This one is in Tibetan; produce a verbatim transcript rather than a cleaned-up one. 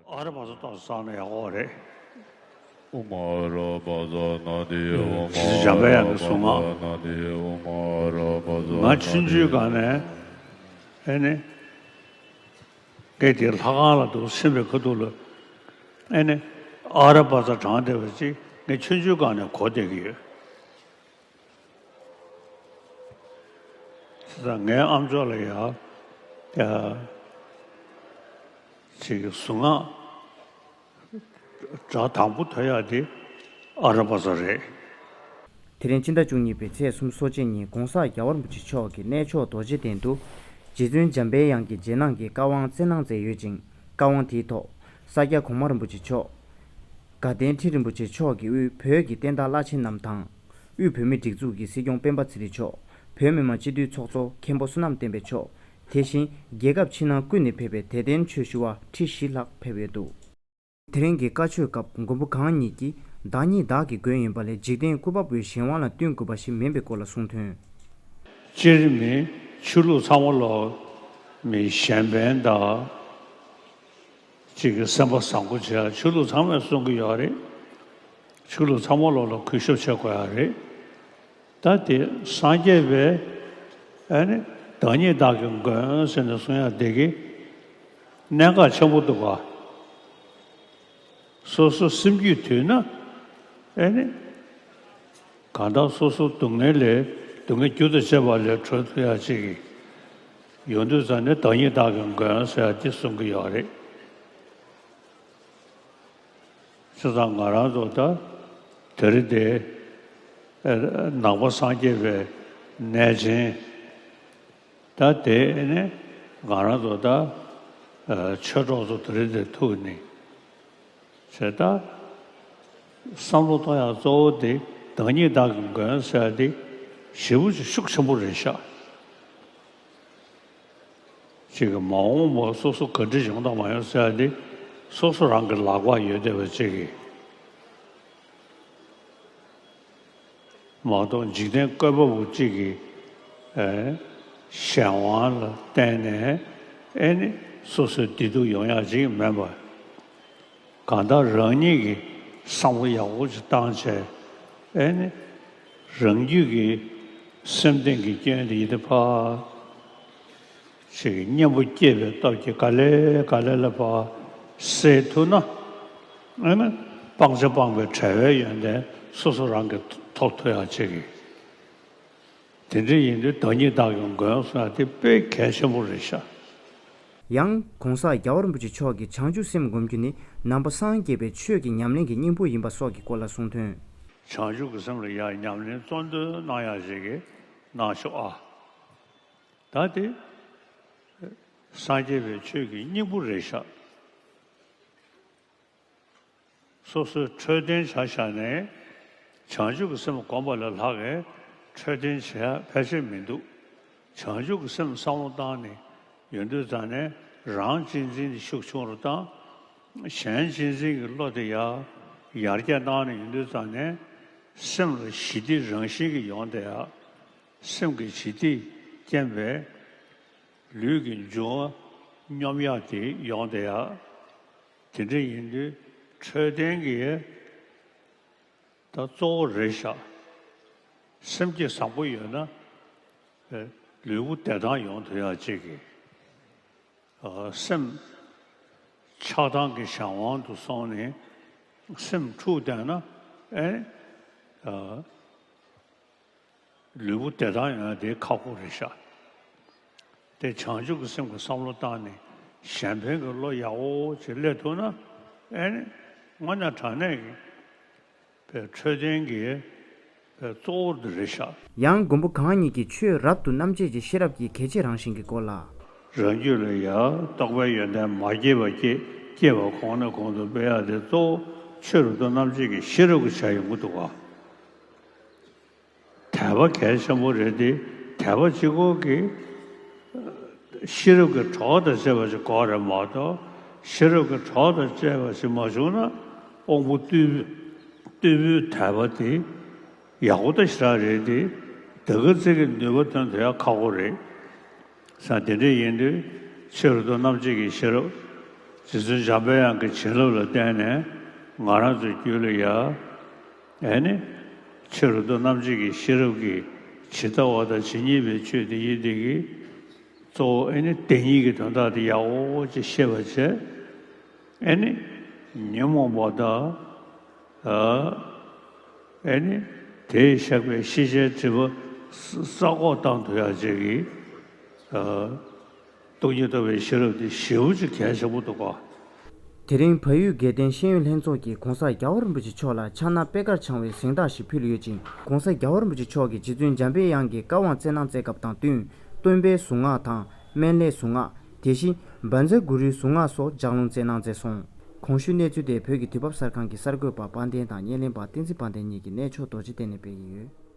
ཨ་ར་བ་ས་ཏོག་ཙམ་བསགས་ན་ཡག་པོ་རེད། ཨུ་མ་ཨ་ར་བ་ས་ན་དི་ཨུ་མ་ཨ་ར་བ་ས་ན་དི་ཨུ་མ་ཨ་ར་བ་ས་ན་དི། ང་ཆུང་ཆུང་སྒང་ནས་ཨེ་ནི་ངས་དེ་ལྷ་ཁང་ལ་འདུག་སེམས་པའི་ཁ་ཐུག་ལ་ཨེ་ནི་ཨ་ར་བ་ས་བགྲངས་བསྡད་པ་ཅིག་ངས་ཆུང་ཆུང་སྒང་ནས་གོ་བསྡད་ཀྱི་ཡོད། བྱས་ཙང་ངའི་ཨ་མཆོག་ལ་ཡ་ཡ་ཅིག་གཟུངས་སྔགས་གྲངས་དང་པོ་ཐོན་ཡག་དེ་ཨ་ར་བ་ས་རེད། དེ་རིང་སྤྱི་ཟླ་བཅུ་གཉིས་པའི་ཚེས་སུམ་ཅུ་སོ་གཅིག་ཉིན་༧གོང་ས་༧རྒྱལ་བ་རིན་པོ་ཆེ་མཆོག་གིས་གནས་མཆོག་རྡོ་རྗེ་གདན་དུ་རྗེ་བཙུན་འཇམ་པའི་དབྱངས་ཀྱི་རྗེས་གནང་གི་བཀའ་དབང་སྩལ་གནང་མཛད་ཡོད་ཅིང་། བཀའ་དབང་དེའི་ཐོག་ས་སྐྱ་གོང་མ་རིན་པོ་ཆེ་མཆོག་དགའ་ལྡན་ཁྲི་རིན་པོ་ཆེ་མཆོག་གི་དབུས་བོད་ཀྱི་བསྟན་བདག་བླ་ཆེན་རྣམས་དང་། དབུས་བོད་མིའི་སྒྲིག་འཛུགས་ཀྱི་སྲིད་སྐྱོང་སྤེན་པ་ཚེ་རིང་མཆོག་བོད་མི་མང་སྤྱི་འཐུས་ཚོགས་གཙོ་མཁན་པོ་བསོད་ནམས་བསྟན་འཕེལ་མཆོག་དེ་བཞིན་རྒྱལ་ཁབ་ཕྱི་ནང་ཀུན་ནས་ཕེབས་པའི་དད་ལྡན་ཆོས་ཞུ་བ་ཁྲི་བཞི་ལྷག་ཕེབས་ཡོད་འདུག་དེ་རིང་གི་བཀའ་ཆོས་སྐབས་མགོན་པོ་གང་ཉིད་ཀྱིས་བདག་ཉིད་བདག་གི་མགོན་ཡིན་པ་ལས་འཇིག་རྟེན་སྐུ་བབས་པའི་གཞན་དབང་ལ་བསྟུན་དགོས་པ་ཞིག་མིན་པའི་སྐོར་ལ་གསུངས་དོན། སྤྱིར་མི་ཆོས་ལུགས་ཚང་མ་ལོག་མི་གཞན་ཕན་དང་། གཅིག་གི་སེམས་པ་བཟང་པོ་བྱེད་ཡ་ཆོས་ལུགས་ཚང་མས་གསུང་གི་ཡོད་རེད། ཆོས་ལུགས་ཚང་མ་ལོག་ལ་གུས་ཞབས་བྱེད་དགོས་ཡ་རེད། ད་དེ་སངས་རྒྱས་པའི་ཨ་ནི་བདག་ཉིད་བདག་གི་མགོན་ཟེར་ནས་གསུང་ཡ་དེ་གི་གནད་འགག་ཆེན་པོ་འདུག་ག་སོ་སོ་སེམས་རྒྱུད་དུལ་ན་ཨ་ནི། གང་ལྟར་སོ་སོ་སྡུག་བསྔལ་ལས་སྡུག་བསྔལ་རྒྱུ་དང་བཅས་པ་ལས་གྲོལ་ཐུབ་ཡ་ཅིག་གི་ཡོང་དུས་ཙང་ནས་བདག་ཉིད་བདག་གི་མགོན་ཟེར་ཡ་འདི་གསུང་གི་ཡོད་རེད། བྱས་ཙང་ང་རང་ཚོ་ད་དེ་རིང་འདིར་ནང་པ་སངས་རྒྱས་པའི་གནས་ཆེན་ད་དེ་ནས་ང་རང་ཚོ་ད་ཆོས་གྲོགས་ཚོ་དེ་རིང་འདིར་ཐུག་ནས། བྱས་ད། བསམ་བློ་གཏོང་ཡག་གཙོ་བོ་དེ་བདག་ཉིད་བདག་གི་མགོན་ཟེར་ཡ་དེ་ཞེ་པོ་ཅིག་ཤུགས་ཆེན་པོ་རེད་ཤག་ཅིག་གི་མ་འོངས་པ་སོ་སོ་ག་འདྲ་ཡོང་དང་མ་ཡོང་ཟེར་ཡ་དེ་སོ་སོ་རང་གི་ལག་པར་ཡོད་བསྡད་པ་ཅིག་གི་མ་གཏོགས་འཇིག་རྟེན་བཀོད་པ་པོ་གཅིག་གི་ཨེ་གཞན་དབང་ལ་བརྟེན་ནས་ཨེ་ནི་སོ་སོའི་བདེ་སྡུག་ཡོང་ཡག་ཅིག་མིན་པ། གང་ལྟར་རང་ཉིད་ཀྱི་བསམ་བློ་ཡག་པོ་ཅིག་བཏང་བྱས་ཨེ་ནི་རང་རྒྱུད་ཀྱི་སེམས་གཏིང་གི་སྐྱོན་དེ་ཡིན་དེ་ཕར། ཞིག་གཉེན་པོ་སྐྱེས་པའི་སྟོབས་ཀྱིས་ག་ལེ་ག་ལེ་ལ་ཕར་སེལ་ཐུབ་ན། ཨ་ནི་སྤང་བྱ་སྤངས་པའི་བྲལ་བའི་ཡོན་ཏན་སོ་སོ་རང་གིས་ཐོབ་ཐུབ་ཡག་ཅིག་གི། དེ་འདྲ་ཡིན་དུས་བདག་ཉིད་བདག་གི་མགོན་ཟེར་ཡག་དེ་དཔེ་གལ་ཆེན་པོ་རེད་ཤག་ཡང་༧གོང་ས་༧རྒྱལ་བ་རིན་པོ་ཆེ་མཆོག་གིས་བྱང་ཆུབ་སེམས་སྒོམ་རྒྱུ་ནི་ནང་པ་སངས་རྒྱས་པའི་ཆོས་ཀྱི་ཉམས་ལེན་གྱི་སྙིང་པོ་ཡིན་པ་སོགས་ཀྱི་སྐོར་ལ་གསུངས་དོན། བྱང་ཆུབ་ཀྱི་སེམས་ལ་ཡང་ཉམས་ལེན་གཙོ་འདོན་གནང་ཡག་ཅིག་གི་གནང་ཤོག་ཨ། ད་དེ་སངས་རྒྱས་པའི་ཆོས་ཀྱི་སྙིང་པོ་རེད་ཤག་སོ་སོའི་འཕྲོད་བསྟེན་བྱ་བཞག་ནས་བྱང་ཆུབ་ཀྱི་སེམས་སྒོམ་པ་ལས་ལྷག་གི་འཕྲོད་བསྟེན་བྱེད་ཡག་ཕལ་ཆེར་མི་འདུག་བྱང་ཆུབ་ཀྱི་སེམས་བསམ་བློ་བཏང་ནས་ཡོང་དུས་ཙང་ནས་རང་གཅེས་འཛིན་དེ་ཤུགས་ཆུང་རུ་བཏང་། གཞན་གཅེས་འཛིན་གྱི་བློ་དེ་ཡར་ཡར་རྒྱས་བཏང་ནས་ཡོང་དུས་ཙང་ནས་སེམས་ལ་ཞི་བདེ་རང་བཞིན་གྱིས་ཡོང་བསྡད་ཡག་སེམས་ཀྱི་ཞི་བདེས་རྐྱེན་པས་ལུས་ཀྱི་འབྱུང་བ་སྙོམས་ཡག་དེ་ཡོང་བསྡད་ཡག་དེ་འདྲ་ཡིན་དུས་འཕྲོད་བསྟེན་གྱི་ད་གཙོ་བོ་རེད་ཤག་སེམས་བསྐྱེད་བཟང་པོ་ཡོད་ན་ལུས་པོ་བདེ་ཐང་ཡོང་ཐུབ་ཡག་ཅིག་གི་སེམས་ཆགས་སྡང་གི་གཞན་དབང་དུ་སོང་ནས་སེམས་འཁྲུག་བསྡད་ན་ཨེ། ལུས་པོ་བདེ་ཐང་ཡོང་ཡ་དེ་ཁག་པོ་རེད་ཤག་དེ་བྱང་ཆུབ་ཀྱི་སེམས་ཀྱི་བསམ་བློ་བཏང་ནས་གཞན་ཕན་གྱི་བློ་ཡག་པོ་ཅིག་སླེབས་ཐུབ་ན་ཨེ་ནི་དངོས་གནས་དྲང་གནས་ཀྱི་པའི་འཕྲོད་བསྟེན་གྱི་པའི་གཙོ་བོ་དེ་རེད་ཤག་ཡང་མགོན་པོ་གང་ཉིད་ཀྱིས་ཆོས་རབ་ཏུ་རྣམ་འབྱེད་ཀྱི་ཤེས་རབ་ཀྱི་གལ་ཆེ་རང་བཞིན་གྱི་སྐོར་ལ། རང་རྒྱུད་ལ་ཡང་རྟོགས་པའི་ཡོན་ཏན་མ་སྐྱེས་པ་སྐྱེ་སྐྱེས་པ་གོང་ནས་གོང་དུ་སྤེལ་ཡག་དེ་གཙོ་བོ་ཆོས་རབ་ཏུ་རྣམ་འབྱེད་ཀྱི་ཤེས་རབ་ཀྱི་ཆ་ཡོང་གི་འདུག་ག་དད་པ་གལ་ཆེན་པོ་རེད་དེ། དད་པ་གཅིག་པོ་གིས་ཤེས་རབ་ཀྱི་གྲོགས་དང་བཅས་པ་ཞིག་དགོས་རེད་མ་གཏོགས། ཤེས་རབ་ཀྱི་གྲོགས་དང་བཅས་པ་ཞིག་མ་བྱུང་ན་དབང་པོ་རྟུལ་རྟུལ་པོའི་དད་པ་དེ་ཡག་པོ་ད་ཞེ་དྲག་རེད་དེ། དེ་ག་ཙིག་གི་ནུས་པ་ཐོན་ཐུབ་ཡག་ཁག་པོ་རེད། ས་དེ་འདྲ་ཡིན་དུས་ཆོས་རབ་ཏུ་རྣམ་འབྱེད་ཀྱི་ཤེས་རབ་ རྗེ་བཙུན་འཇམ་པའི་དབྱངས་ཀྱི་བྱིན་རླབས་ལ་བརྟེན་ནས་ང་རང་ཚོའི་རྒྱུད་ལ་ཡ། ཨེ་ནི། ཕྱི་རོལ་དུ་རྣམ་འབྱེད་ཀྱི་ཤེས་རབ་ཀྱིས་ཇི་ལྟ་བ་དང་ཇི་སྙེད་པའི་ཆོས་དེ་ཡིན་དེ་གིས། གཙོ་བོ་ཨེ་ནི་བདེན་གཉིས་ཀྱི་དོན་དག་དེ་ཡག་པོ་ཅིག་ཤེས་པ་བྱས། ཨེ་ནི། ཉོན་མོངས་པ་དང་། ཨེ་ནི། དེས་བཞག་པའི་ཤེས་བྱའི་སྒྲིབ་པ་ས་ས་འགོག་བཏང་ཐུབ་ཡག་ཅིག་གི། སྟོང་ཉིད་རྟོགས་པའི་ཤེས་རབ་དེ་ཞེ་པོ་ཅིག་གལ་ཆེན་པོ་འདུག་ག། དེ་རིང་བལ་ཡུལ་དགེ་ལྡན་ཤེས་ཡོན་ལྷན་ཚོགས་ཀྱིས་༧གོང་ས་༧རྒྱལ་བ་རིན་པོ་ཆེ་མཆོག་ལ་ཕྱག་ན་པད་དཀར་འཆང་བའི་གཟེངས་རྟགས་ཤིག་ཕུལ་ཡོད་ཅིང་། ༧གོང་ས་༧རྒྱལ་བ་རིན་པོ་ཆེ་མཆོག་གིས་རྗེ་བཙུན་འཇམ་པའི་དབྱངས་ཀྱི་བཀའ་དབང་སྩལ་གནང་མཛད་སྐབས་དང་བསྟུན། སྟོན་པའི་གཟུངས་སྔགས་དང་སྨན་བླའི་གཟུངས་སྔགས། དེ་བཞིན་བཛྲ་གུ་རུའི་གཟུངས་སྔགས་སོགས་ལྗགས་ལུང་སྩལ་གནང་མཛད་སོང་། གོང་ཞུས་གནས་ཚུལ་དེ་བོད་ཀྱི་དུས་བབ་གསར་ཁང་གི་གསར་འགོད་པ་དཔལ་ལྡན་དང་བརྙན་ལེན་པ་བསྟན་འཛིན་དཔལ་ལྡན་གཉིས་ཀྱིས་གནས་མཆོག་རྡོ་རྗེ་གདན་ནས་སྤེལ་གྱི་ཡོད།